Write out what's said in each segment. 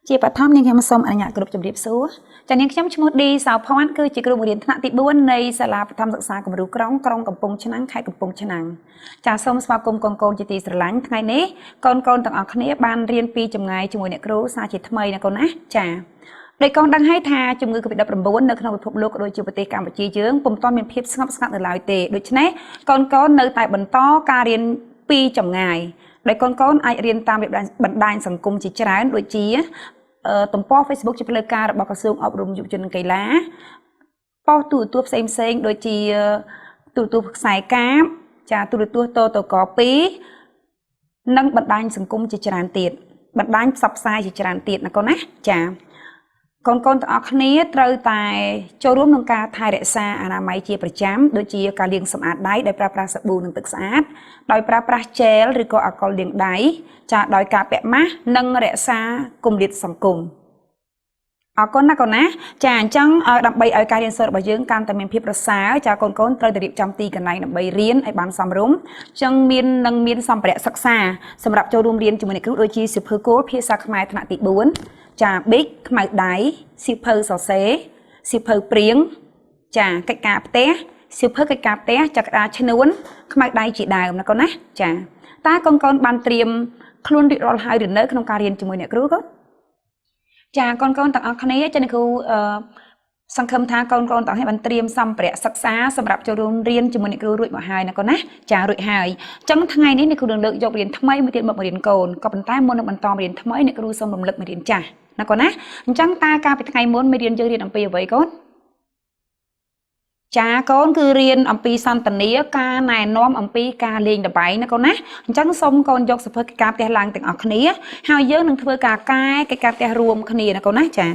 ជាបឋមនាងខ្ញុំសូមអនុញ្ញាតគ្រប់ជម្រាបសួរចានាងខ្ញុំឈ្មោះឌីសៅភ័ណ្ឌគឺជាគ្រូបង្រៀនថ្នាក់ទី4នៃសាលាបឋមសិក្សាគំរូក្រុងក្រុងកំពង់ឆ្នាំងខេត្តកំពង់ឆ្នាំងចាសូមស្វាគមន៍កូនកូនជាទីស្រឡាញ់ថ្ងៃនេះកូនកូនទាំងអស់គ្នាបានរៀនពីចម្ងាយជាមួយអ្នកគ្រូសាជាថ្មីណាកូនណាចាដោយកូនដឹងហើយថាជំងឺ Covid-19 នៅក្នុងពិភពលោកក៏ដូចជាប្រទេសកម្ពុជាយើងពុំទាន់មានភាពស្ងប់ស្ងាត់នៅឡើយទេដូច្នេះកូនកូននៅតែបន្តការរៀនពីចម្ងាយដោយកូនកូនអាចរៀនតាមបណ្ដាញសង្គមជាច្រើនដូចជាទំព័រ Facebook ជាផ្លូវការរបស់ក្រសួងអប់រំយុវជននិងកីឡាប៉ុស្តិ៍ទូរទស្សន៍ផ្សេងផ្សេងដូចជាទូរទស្សន៍ខ្សែកាបចាទូរទស្សន៍តតក2និងបណ្ដាញសង្គមជាច្រើនទៀតបណ្ដាញផ្សព្វផ្សាយជាច្រើនទៀតណាកូនណាចាកូនកូនទាំងអស់គ្នាត្រូវតែចូលរួមក្នុងការថែរក្សាអនាម័យជាប្រចាំដូចជាការលាងសម្អាតដៃដោយប្រើប្រាស់សាប៊ូនិងទឹកស្អាតដោយប្រើប្រាស់ជែលឬក៏អាល់កុលលាងដៃចាដោយការពាក់ម៉ាស់និងរក្សាគម្លាតសង្គមអរគុណណាកូនណាចាអញ្ចឹងដើម្បីឲ្យការរៀនសូត្ររបស់យើងកាន់តែមានភាពប្រសើរចាកូនកូនត្រូវតែរៀបចំទីកន្លែងដើម្បីរៀនឲ្យបានសមរម្យអញ្ចឹងមាននឹងមានសម្ភារៈសិក្សាសម្រាប់ចូលរួមរៀនជាមួយអ្នកគ្រូដូចជាសៀវភៅគោលភាសាខ្មែរថ្នាក់ទី4ចាប៊ិចខ្មៅដៃសៀវភៅសរសេរសៀវភៅព្រៀងចាកិច្ចការផ្ទះសៀវភៅកិច្ចការផ្ទះចក្តារឈ្នួនខ្មៅដៃជាដើមណាកូនណាចាតើកូនកូនបានត្រៀមខ្លួនរួចរាល់ហើយឬនៅក្នុងការរៀនជាមួយអ្នកគ្រូកូនចាកូនកូនទាំងអស់គ្នាចាអ្នកគ្រូអឺសង្ឃឹមថាកូនកូនទាំងអស់គ្នាបានត្រៀមសម្ភារៈសិក្សាសម្រាប់ចូលរួមរៀនជាមួយអ្នកគ្រូរួចមកហើយណាកូនណាចារួចហើយអញ្ចឹងថ្ងៃនេះអ្នកគ្រូនឹងលើកយករៀនថ្មីមួយទៀតមករៀនកូនក៏ប៉ុន្តែមុននឹងបន្តរៀនថ្មីអ្នកគ្រូសូមរំលឹកមេរៀនចាស់ណាកូនណាអញ្ចឹងតើកាលពីថ្ងៃមុនមេរៀនយើងរៀនអំពីអ្វីកូនចាកូនគឺរៀនអំពីសន្តានាការណែនាំអំពីការលេងល្បែងណាកូនណាអញ្ចឹងសូមកូនយកសភៅកិច្ចការផ្ទះឡើងទាំងអស់គ្នាហើយយើងនឹងធ្វើការកែកិច្ចការផ្ទះរួមគ្នាណាកូនណាចា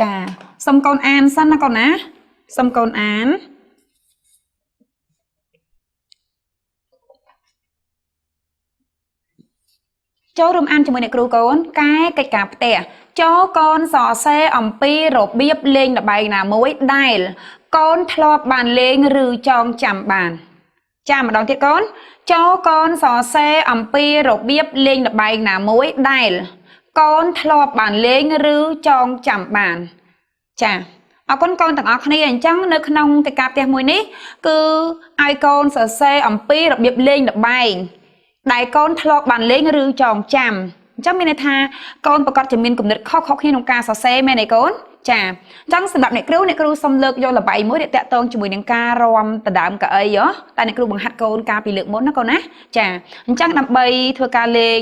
ចាសូមកូនអានសិនណាកូនណាសូមកូនអានចូលរួមអានជាមួយអ្នកគ្រូកូនកែកិច្ចការផ្ទះចូលកូនសរសេរអំពីរបៀបលេងល្បែងណាមួយដែលកូនធ្លាប់បានលេងឬចងចាំបានចាម្ដងទៀតកូនចូលកូនសរសេរអំពីរបៀបលេងល្បែងណាមួយដែលកូនធ្លាប់បានលេងឬចងចាំបានចាអរគុណកូនទាំងអស់គ្នាអញ្ចឹងនៅក្នុងកិច្ចការផ្ទះមួយនេះគឺឲ្យកូនសរសេរអំពីរបៀបលេងល្បែងដែលកូនធ្លាប់បានលេងឬចងចាំអញ្ចឹងមានន័យថាកូនប្រកាសជាមានគំនិតខុសៗគ្នាក្នុងការសរសេរមែនទេកូនចាអញ្ចឹងសម្រាប់អ្នកគ្រូអ្នកគ្រូសូមលើកយកល្បែងមួយដែលតាក់ទងជាមួយនឹងការរាំដណ្ដើមកៅអីហ៎តែអ្នកគ្រូបង្ហាត់កូនកាលពីលើកមុនណាកូនណាចាអញ្ចឹងដើម្បីធ្វើការលេង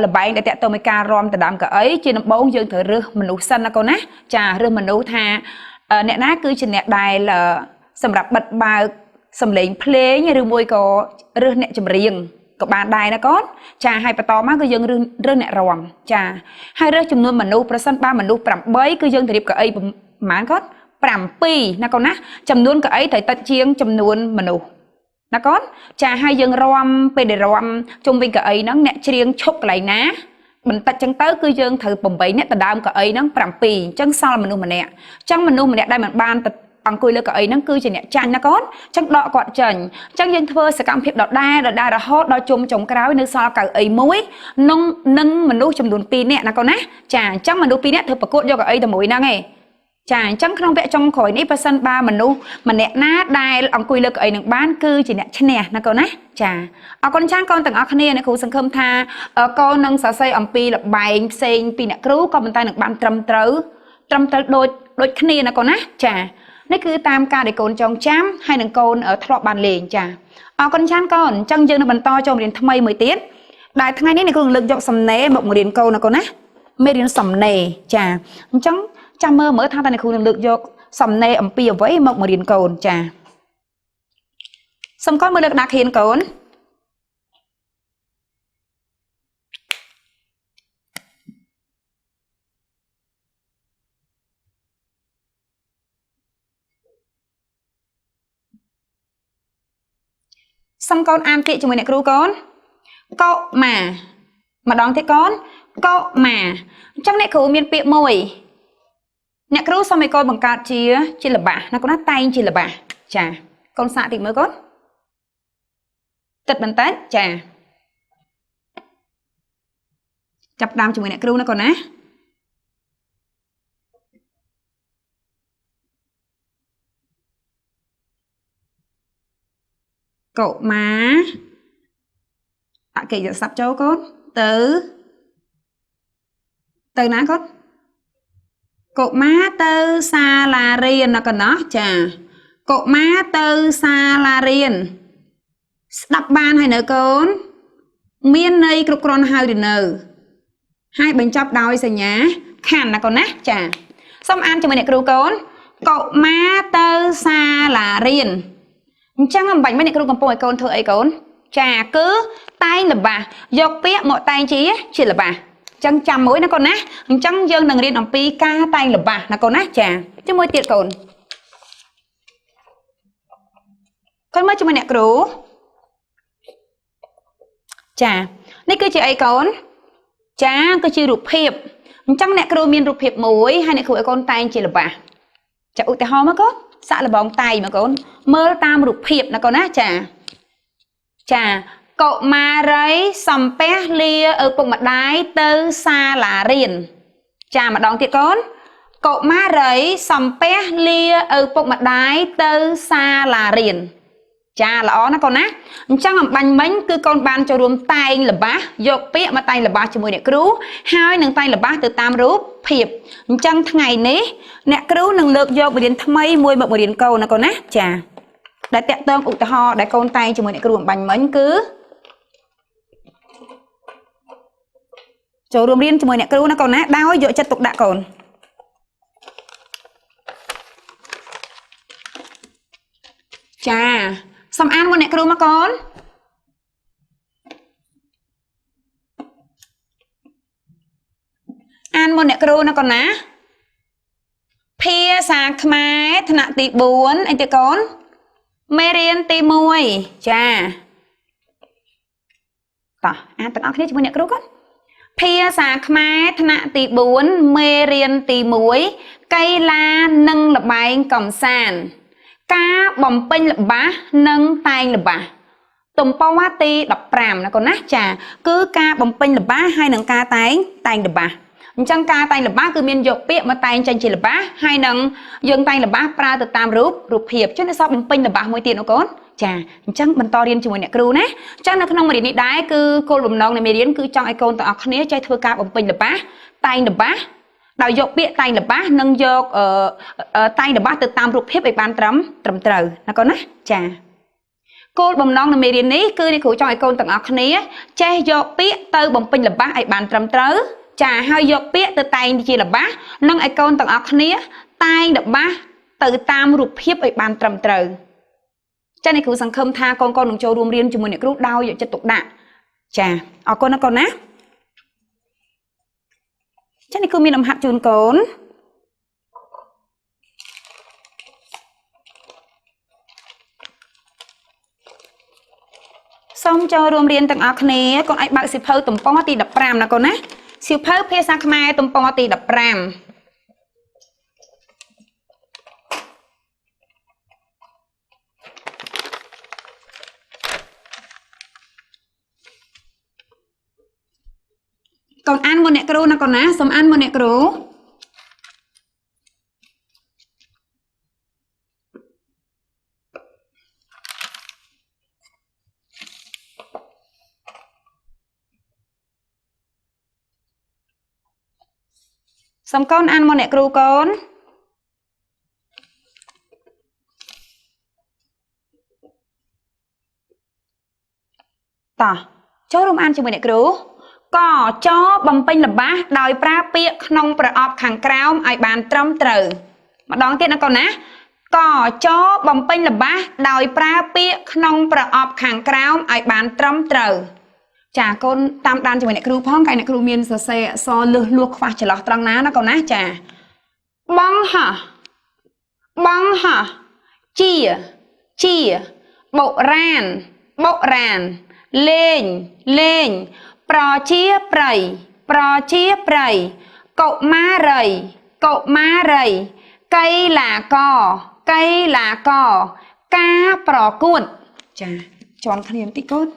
ល្បែងដែលតាក់ទងនឹងការរាំដណ្ដើមកៅអីជាដំបូងយើងត្រូវរើសមនុស្សសិនណាកូនណាចារើសមនុស្សថាអ្នកណាគឺជាអ្នកដែលសម្រាប់បិទបើកសំឡេងភ្លេងឬមួយក៏រើសអ្នកចម្រៀងក៏បានដែរណាកូនចាហើយបន្តមកគឺយើងរើសអ្នករាំចាហើយរើសចំនួនមនុស្សប្រសិនបើមនុស្ស8គឺយើងទៅរៀបកៅអីប្រហែលកូន7ណាកូនណាចំនួនកៅអីត្រូវតិចជាងចំនួនមនុស្សណាកូនចាហើយយើងរាំពេលដែលរាំជុំវិញកៅអីហ្នឹងអ្នកច្រៀងឈប់កន្លែងណាបន្តិចចឹងទៅគឺយើងត្រូវ8អ្នកដណ្ដើមកៅអីហ្នឹង7អញ្ចឹងសល់មនុស្សម្នាក់អញ្ចឹងមនុស្សម្នាក់ដែលមិនបានទៅអង្គុយលើកៅអីហ្នឹងគឺជាអ្នកចាញ់ណាកូនអញ្ចឹងដកគាត់ចេញអញ្ចឹងយើងធ្វើសកម្មភាពដដែលរហូតដល់ជុំចុងក្រោយនៅសល់កៅអីមួយនឹងមនុស្សចំនួន2នាក់ណាកូនណាចាអញ្ចឹងមនុស្ស2នាក់ធ្វើប្រកួតយកកៅអីតែមួយហ្នឹងឯងចាអញ្ចឹងក្នុងវគ្គចុងក្រោយនេះបើសិនបើមនុស្សម្នាក់ណាដែលអង្គុយលើកៅអីនឹងបានគឺជាអ្នកឈ្នះណាកូនណាចាអរគុណចាស់កូនទាំងអស់គ្នាអ្នកគ្រូសង្ឃឹមថាកូននឹងសរសេរអំពីល្បែងផ្សេងពីអ្នកគ្រូក៏ប៉ុន្តែនឹងបានត្រឹមត្រូវដូចគ្នាណាកូនណាចានេះគឺតាមការដែលកូនចងចាំហើយនឹងកូនធ្លាប់បានលេងចាអរគុណចាស់កូនអញ្ចឹងយើងនឹងបន្តចូលរៀនថ្មីមួយទៀតដែលថ្ងៃនេះអ្នកគ្រូនឹងលើកយកសំណេរមកបង្រៀនកូនណាកូនណាមេរៀនសំណេរចាអញ្ចឹងចាំមើលថាតើអ្នកគ្រូនឹងលើកយកសំណេរអំពីអ្វីមកបង្រៀនកូនចាសូមកូនមើលលើកដាក់ខៀនកូនសូមកូនអានពាក្យជាមួយអ្នកគ្រូកូនកុមារម្ដងទៀតកូនកុមារអញ្ចឹងអ្នកគ្រូមានពាក្យមួយ អ្នកគ្រូសូមឲ្យកូនបង្កើតជាល្បះណាកូនណាតែងជាល្បះចាកូនសាកតិចមើលកូនគិតបន្តិចចាចាប់ផ្ដើមជាមួយអ្នកគ្រូណាកូនណាកុមារដាក់កិរិយាសព្ទចូលកូនទៅណាកូនកុមារទៅសាលារៀនណាកូនណាចាកុមារទៅសាលារៀនស្ដាប់បានហើយនៅកូនមានន័យគ្រប់គ្រាន់ហើយឬនៅហើយបញ្ចប់ដោយសញ្ញាខណ្ឌណាកូនណាចាសូមអានជាមួយអ្នកគ្រូកូនកុមារទៅសាលារៀនអញ្ចឹងអំបញ្ញមិញអ្នកគ្រូកំពុងឲ្យកូនធ្វើអីកូនចាគឺតែងល្បះយកពាក្យមកតែងជាល្បះអញ្ចឹងចាំមួយណាកូនណាអញ្ចឹងយើងនឹងរៀនអំពីការតែងល្បះណាកូនណាចាជាមួយទៀតកូនកូនមើលជាមួយអ្នកគ្រូចានេះគឺជាអីកូនចាគឺជារូបភាពអញ្ចឹងអ្នកគ្រូមានរូបភាពមួយហើយអ្នកគ្រូឲ្យកូនតែងជាល្បះចាឧទាហរណ៍មកកូនសាក់លបងតែងមកកូនមើលតាមរូបភាពណាកូនណាចាចាកុមារីសំពះលាឪពុកម្ដាយទៅសាលារៀនចាម្ដងទៀតកូនកុមារីសំពះលាឪពុកម្ដាយទៅសាលារៀនចាល្អណាស់កូនណាអញ្ចឹងអំបញ្ញមិញគឺកូនបានចូលរួមតែងល្បះយកពាក្យមកតែងល្បះជាមួយអ្នកគ្រូហើយនឹងតែងល្បះទៅតាមរូបភាពអញ្ចឹងថ្ងៃនេះអ្នកគ្រូនឹងលើកយកមេរៀនថ្មីមួយមកបង្រៀនកូនណាកូនណាចាដែលតាក់ទងឧទាហរណ៍ដែលកូនតែងជាមួយអ្នកគ្រូអំបញ្ញមិញគឺចូលរួមរៀនជាមួយអ្នកគ្រូណាកូនណាដោយយកចិត្តទុកដាក់កូនចាសូមអានមកអ្នកគ្រូមកកូនអានមកអ្នកគ្រូណាកូនណាភាសាខ្មែរថ្នាក់ទី4អីទេកូនមេរៀនទី1ចាតោះអានទាំងអស់គ្នាជាមួយអ្នកគ្រូកូនភាសាខ្មែរថ្នាក់ទី4មេរៀនទី1កីឡានិងល្បែងកម្សាន្តការបំពេញល្បះនិងតែងល្បះទំព័រទី15ណាកូនណាចាគឺការបំពេញល្បះហើយនឹងការតែងល្បះអញ្ចឹងការតែងល្បះគឺមានយកពាក្យមកតែងចេញជាល្បះហើយនឹងយើងតែងល្បះប្រើទៅតាមរូបភាពចឹងនេះសោះបំពេញល្បះមួយទៀតណាកូនចាអញ្ចឹងបន្តរៀនជាមួយអ្នកគ្រូណាអញ្ចឹងនៅក្នុងមេរៀននេះដែរគឺគោលបំណងនៃមេរៀនគឺចង់ឲ្យកូនទាំងអស់គ្នាចេះធ្វើការបំពេញល្បះតែងល្បះដោយយកពាក្យតែងល្បះនិងយកតែងល្បះទៅតាមរូបភាពឲ្យបានត្រឹមត្រូវណាកូនណាចាគោលបំណងនៃមេរៀននេះគឺអ្នកគ្រូចង់ឲ្យកូនទាំងអស់គ្នាចេះយកពាក្យទៅបំពេញល្បះឲ្យបានត្រឹមត្រូវចាហើយយកពាក្យទៅតែងជាល្បះនិងឲ្យកូនទាំងអស់គ្នាតែងល្បះទៅតាមរូបភាពឲ្យបានត្រឹមត្រូវចាអ្នកគ្រូសង្ឃឹមថាកូនៗនឹងចូលរួមរៀនជាមួយអ្នកគ្រូដោយយកចិត្តទុកដាក់ចាអរគុណណាកូនណាចាអ្នកគ្រូមានលំហាត់ជូនកូនសូមចូលរួមរៀនទាំងអស់គ្នាកូនអាចបើកសៀវភៅទំព័រទី15ណាកូនណាសៀវភៅភាសាខ្មែរទំព័រទី15កូនអានមុនអ្នកគ្រូណាកូនណាសូមអានមុនអ្នកគ្រូសូមកូនអានមុនអ្នកគ្រូកូនតោះចូលរួមអានជាមួយអ្នកគ្រូកចបំពេញល្បះដោយប្រើពាក្យក្នុងប្រអប់ខាងក្រោមឲ្យបានត្រឹមត្រូវម្ដងទៀតណាកូនណាកចបំពេញល្បះដោយប្រើពាក្យក្នុងប្រអប់ខាងក្រោមឲ្យបានត្រឹមត្រូវចាកូនតាមដានជាមួយអ្នកគ្រូផងកាយអ្នកគ្រូមានសរសេរអក្សរលឹះលួសខ្វះចន្លោះត្រង់ណាណាកូនណាចាបងហោះបងហោះជាបុរាណបុរាណលេងលេងប្រជាប្រិយប្រជាប្រិយកុមារី កុមារីកីឡាករកីឡាករការប្រកួតចាជន់គ្នាបន្តិចកូន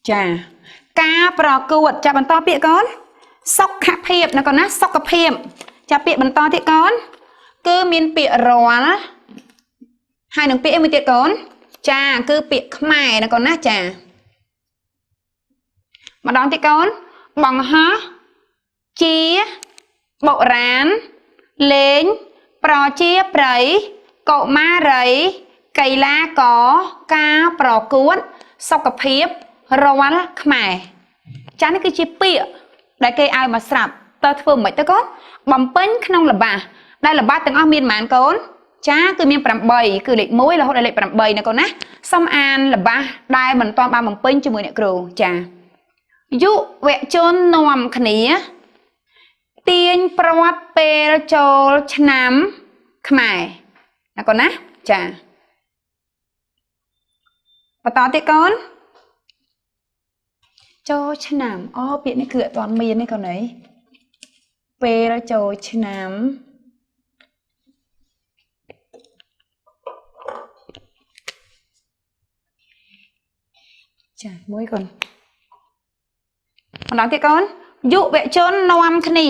ចាការប្រកួតចាបន្តពាក្យកូនសុខភាពណាកូនណាសុខភាពចាពាក្យបន្តទៀតកូនគឺមានពាក្យរាល់ហើយនឹងពាក្យអីមួយទៀតកូនចាគឺពាក្យខ្មែរណាកូនណាចាម្ដងទៀតកូនបង្ហោះជាបុរាណលេងប្រជាប្រិយកុមារីកីឡាករការប្រកួតសុខភាពរាល់ខ្មែរចានេះគឺជាពាក្យដែលគេឲ្យមកស្រាប់តើធ្វើមិនទៅកូនបំពេញក្នុងល្បះដែលល្បះទាំងអស់មានប៉ុន្មានកូនចាគឺមាន8គឺលេខ1រហូតដល់លេខ8ណាកូនណាសូមអានល្បះដែលមិនទាន់បានបំពេញជាមួយអ្នកគ្រូចាយុវជននាំគ្នាទាញប្រវត្តិពេលចូលឆ្នាំខ្មែរណាកូនណាចាបន្តទៀតកូនចូលឆ្នាំអូពាក្យនេះគឺអត់ទាន់មានទេកូនអីពេលចូលឆ្នាំចាមួយកូនម្ដងទៀតកូនយុវជននាំគ្នា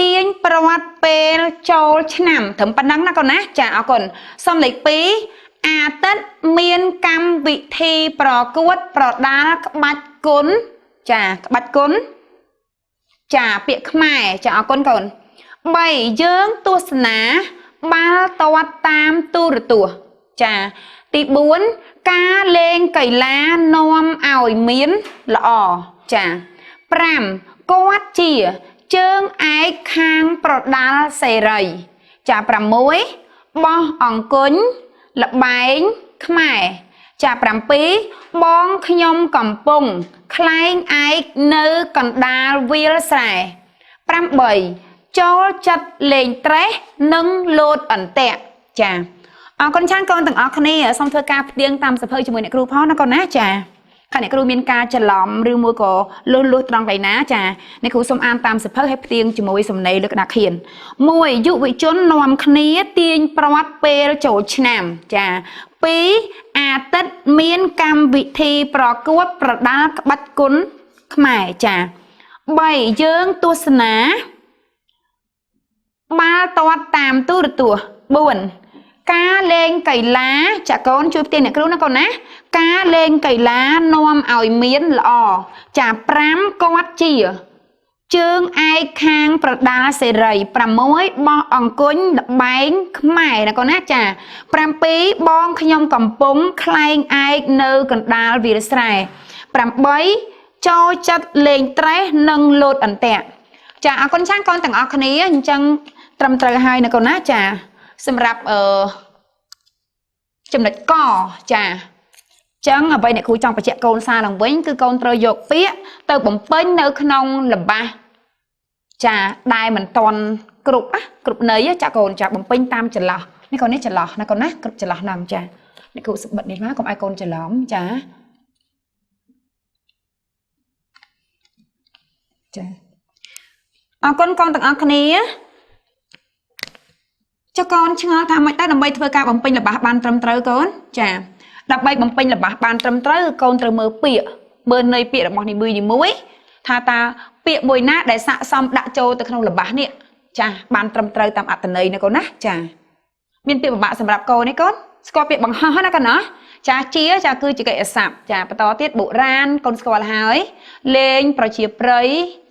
ទាញប្រវត្តិពេលចូលឆ្នាំត្រឹមប៉ុណ្ណឹងណាកូនណាចាអរគុណសូមលេខ2អាទិត្យមានកម្មវិធីប្រកួតប្រដាល់ក្បាច់គុណចាក្បាច់គុណចាពាក្យខ្មែរចាអរគុណកូន3យើងទស្សនាបាល់ទាត់តាមទូរទស្សន៍ចាទី4ការលេងកីឡានាំឲ្យមានល្អចា5គាត់ជាជើងឯកខាងប្រដាល់សេរីចា6បោះអង្គុញល្បែងខ្មែរចា7បងខ្ញុំកំពុងក្លែងឯកនៅកណ្ដាលវាលស្រែ8ចូលចិត្តលេងត្រេះនិងលោតអន្ទាក់ចាអរគុណច្រើនកូនទាំងអស់គ្នាសូមធ្វើការផ្ទៀងតាមសភៅជាមួយអ្នកគ្រូផងណាកូនណាចាខាងអ្នកគ្រូមានការច្រឡំឬមួយក៏លុះលុះត្រង់កន្លែងណាចាអ្នកគ្រូសូមអានតាមសភៅឲ្យផ្ទៀងជាមួយសំណេរលើក្តារខៀន1យុវជននាំគ្នាទាញប្រវត្តិពេលចូលឆ្នាំចា2អាទិត្យមានកម្មវិធីប្រកួតប្រដាល់ក្បាច់គុណខ្មែរចា3យើងទស្សនាបាល់ទាត់តាមទូរទស្សន៍4ការលេងកីឡាចាកូនជួយផ្ទៀងអ្នកគ្រូណាកូនណាការលេងកីឡានាំឲ្យមានល្អចា5គាត់ជាជើងឯកខាងប្រដាល់សេរី6បោះអង្គុញល្បែងខ្មែរណាកូនណាចា7បងខ្ញុំកំពុងក្លែងឯកនៅកណ្ដាលវាលស្រែ8ចូលចិត្តលេងត្រេះនិងលោតអន្ទាក់ចាអរគុណច្រើនកូនទាំងអស់គ្នាអញ្ចឹងត្រឹមត្រូវហើយណាកូនណាចាសម្រាប់ចំណុចកចាចឹងអ្វីអ្នកគ្រូចង់បញ្ជាក់កូនសារឡើងវិញគឺកូនត្រូវយកពាក្យទៅបំពេញនៅក្នុងល្បះចាដែលមិនតន់គ្រប់ណាគ្រប់ន័យចាកូនចាបំពេញតាមចន្លោះនេះកូននេះចន្លោះណាកូនណាគ្រប់ចន្លោះហ្នឹងចាអ្នកគ្រូសបិតនេះមកកុំឲ្យកូនច្រឡំចាចាអរគុណកូនទាំងអស់គ្នាចុះកូនឆ្ងល់ថាម៉េចទៅដើម្បីធ្វើការបំពេញល្បះបានត្រឹមត្រូវកូនចាដើម្បីបំពេញល្បះបានត្រឹមត្រូវកូនត្រូវមើលពាក្យមើលន័យពាក្យរបស់នីមួយៗថាតើពាក្យមួយណាដែលស័ក្តិសមដាក់ចូលទៅក្នុងល្បះនេះចាបានត្រឹមត្រូវតាមអត្ថន័យណាកូនណាចាមានពាក្យពិបាកសម្រាប់កូននេះកូនស្គាល់ពាក្យបង្ហោះណាកូនណាចាជាចាគឺជាកិរិយាសព្ទចាបន្តទៀតបុរាណកូនស្គាល់ហើយលេងប្រជាប្រិយ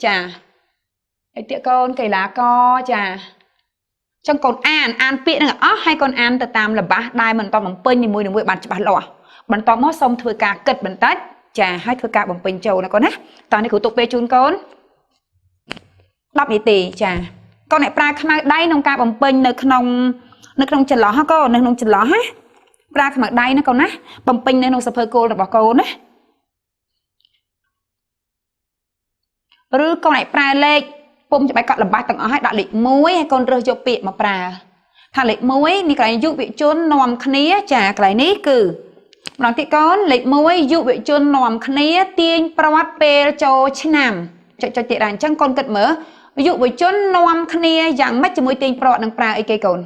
ចាអីទៀតកូនកីឡាករចាចឹងកូនអានពាក្យនឹងអស់ហើយកូនអានទៅតាមល្បះដែលមិនតបំពេញនីមួយៗបានច្បាស់លាស់បន្តមកសូមធ្វើការគិតបន្តិចចាហើយធ្វើការបំពេញចូលណាកូនណាតោះនេះគ្រូទុកពេលជូនកូន10នាទីចាកូនអ្នកប្រើខ្មៅដៃក្នុងការបំពេញនៅក្នុងចន្លោះកូននៅក្នុងចន្លោះណាប្រើខ្មៅដៃណាកូនណាបំពេញនៅក្នុងសភៅគោលរបស់កូនណាឬកូនអ្នកប្រើលេខពុំច្បាច់កក់ល្បះទាំងអស់ឲ្យដាក់លេខ1ហើយកូនរើសយកពាក្យមកប្រើ ថាលេខ1នេះកន្លែងយុវជននាំគ្នាចាកន្លែងនេះគឺម្ដងទៀតកូនលេខ1យុវជននាំគ្នាទាញប្រវត្តិពេលចូលឆ្នាំចុចចុចទៀតដែរអញ្ចឹងកូនគិតមើលយុវជននាំគ្នាយ៉ាងម៉េចជាមួយទាញប្រវត្តិនឹងប្រើអីគេកូន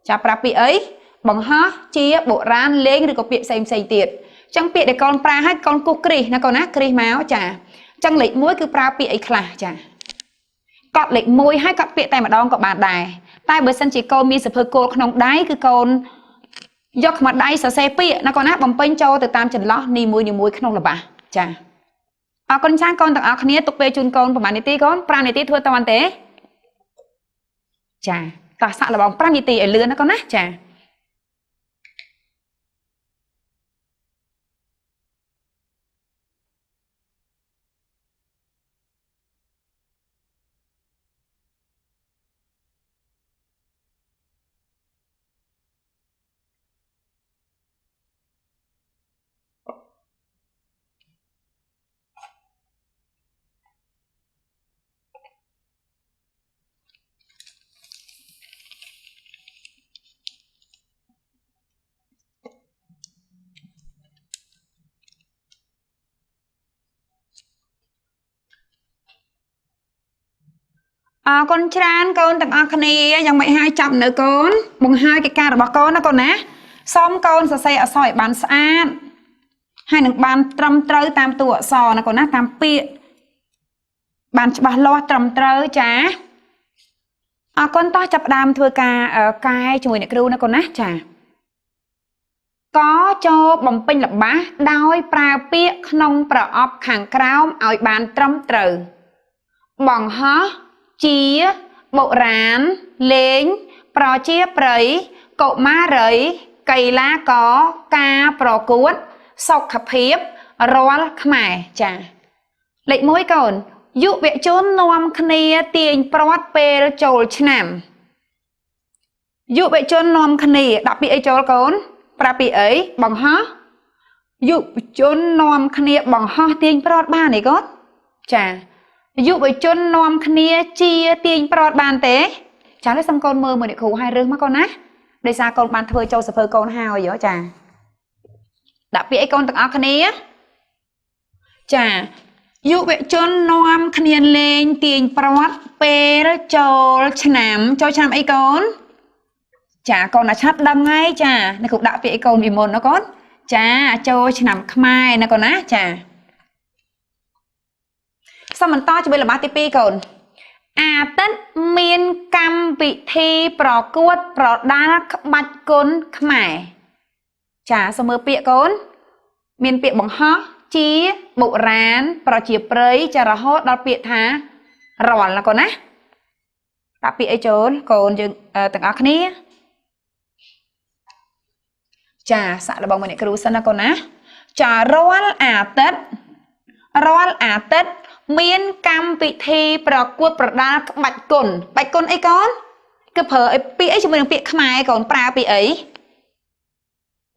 ចាប្រើពាក្យអីបង្ហោះជាបុរាណលេងឬក៏ពាក្យផ្សេងផ្សេងទៀតអញ្ចឹងពាក្យដែលកូនប្រើឲ្យកូនគូសគ្រីសណាកូនណាគ្រីសមកចាអញ្ចឹងលេខ1គឺប្រើពាក្យអីខ្លះចាកត់លេខ1ហើយកត់ពាក្យតែម្ដងក៏បានដែរតែបើសិនជាកូនមានសភើគោលក្នុងដៃគឺកូនយកខ្មាត់ដៃសរសេរពាក្យណាកូនណាបំពេញចូលទៅតាមចន្លោះនីមួយៗក្នុងល្បះចាអរគុណចាស់កូនទាំងអស់គ្នាទុកពេលជូនកូនប្រហែលនាទីកូន5នាទីធ្វើតាន់ទេចាតោះសាក់លបង5នាទីឲ្យលឿនណាកូនណាចាអរគុណច្រើនកូនទាំងអស់គ្នាយ៉ាងម៉េចហើយចាប់នៅកូនបង្ហាញកិច្ចការរបស់កូនណាកូនណាសូមកូនសរសេរអក្សរឲ្យបានស្អាតហើយនឹងបានត្រឹមត្រូវតាមតួអក្សរណាកូនណាតាមពាក្យបានច្បាស់លាស់ត្រឹមត្រូវចាអរគុណតោះចាប់ផ្ដើមធ្វើការកែជាមួយអ្នកគ្រូណាកូនណាចាកចូលបំពេញល្បះដោយប្រើពាក្យក្នុងប្រអប់ខាងក្រោមឲ្យបានត្រឹមត្រូវបង្ហោះជាបុរាណលេងប្រជាប្រិយកុមារីកីឡាករការប្រកួតសុខភាពរាល់ខ្មែរចាលេខ1កូនយុវជននាំគ្នាទាញប្រវត្តិពេលចូលឆ្នាំយុវជននាំគ្នាដាក់ពាក្យអីចូលកូនប្រើពាក្យអីបង្ហោះយុវជននាំគ្នាបង្ហោះទាញប្រវត្តិបានទេកូនចាយុវជននាំគ្នាជាទាញប្រត់បានទេចាឥឡូវសុំកូនមើលមួយអ្នកគ្រូឲ្យរើសមកកូនណាដោយសារកូនបានធ្វើចូលសភៅកូនហើយហ៎ចាដាក់ពាក្យអីកូនទាំងអស់គ្នាចាយុវជននាំគ្នាលេងទាញប្រត់ពេលចូលឆ្នាំចូលឆ្នាំអីកូនចាកូនអាឆាប់ដឹងហើយចាអ្នកគ្រូដាក់ពាក្យអីកូនពីមុនណាកូនចាចូលឆ្នាំខ្មែរណាកូនណាចាសូមបន្តជាមួយល្បះទី2កូនអាទិត្យមានកម្មវិធីប្រកួតប្រដាល់ក្បាច់គុណខ្មែរចាសូមមើលពាក្យកូនមានពាក្យបង្ហោះជាបុរាណប្រជាប្រិយចារហូតដល់ពាក្យថារាល់ណាកូនណាដាក់ពាក្យអីចូលកូនយើងទាំងអស់គ្នាចាសាក់លបងមួយអ្នកគ្រូសិនណាកូនណាចារាល់អាទិត្យរាល់អាទិត្យមានកម្មវិធីប្រកួតប្រដាល់ក្បាច់គុណក្បាច់គុណអីកូនគឺប្រើអីពាក្យអីជាមួយនឹងពាក្យខ្មែរកូនប្រើពាក្យអី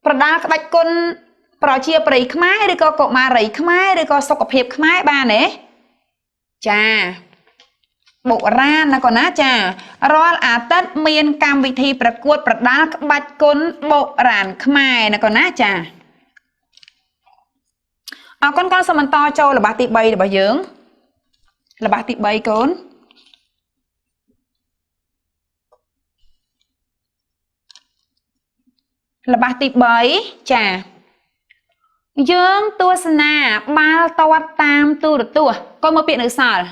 ប្រដាល់ក្បាច់គុណប្រជាប្រិយខ្មែរឬក៏កុមារីខ្មែរឬក៏សុខភាពខ្មែរបានទេចាបុរាណណាកូនណាចារាល់អាទិត្យមានកម្មវិធីប្រកួតប្រដាល់ក្បាច់គុណបុរាណខ្មែរណាកូនណាចាអរគុណកូនសូមបន្តចូលល្បះទី3របស់យើងល្បះទី3កូនល្បះទី3ចាយើងទស្សនាបាល់ទាត់តាមទូរទស្សន៍កូនមើលពាក្យនៅសល់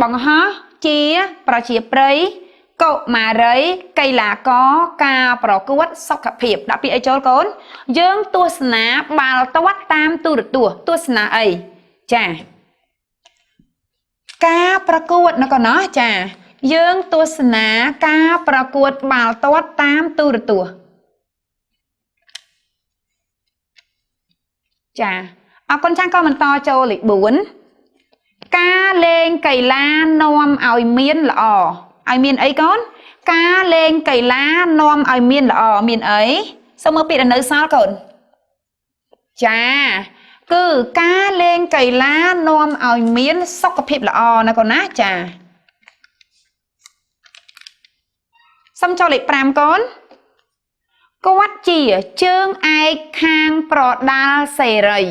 បង្ហោះជាប្រជាប្រិយកុមារីកីឡាករការប្រកួតសុខភាពដាក់ពាក្យអីចូលកូនយើងទស្សនាបាល់ទាត់តាមទូរទស្សន៍ទស្សនាអីចាការប្រកួតណាកូនណាចាយើងទស្សនាការប្រកួតបាល់ទាត់តាមទូរទស្សន៍ចាអរគុណចាស់ក៏បន្តចូលលេខ4ការលេងកីឡានាំឲ្យមានល្អឲ្យមានអីកូនការលេងកីឡានាំឲ្យមានល្អមានអីសូមមើលពាក្យដែលនៅសល់កូនចាគឺការលេងកីឡានាំឲ្យមានសុខភាពល្អណាកូនណាចាសូមចូលលេខ5កូន គាត់ជាជើងឯកខាងប្រដាល់សេរី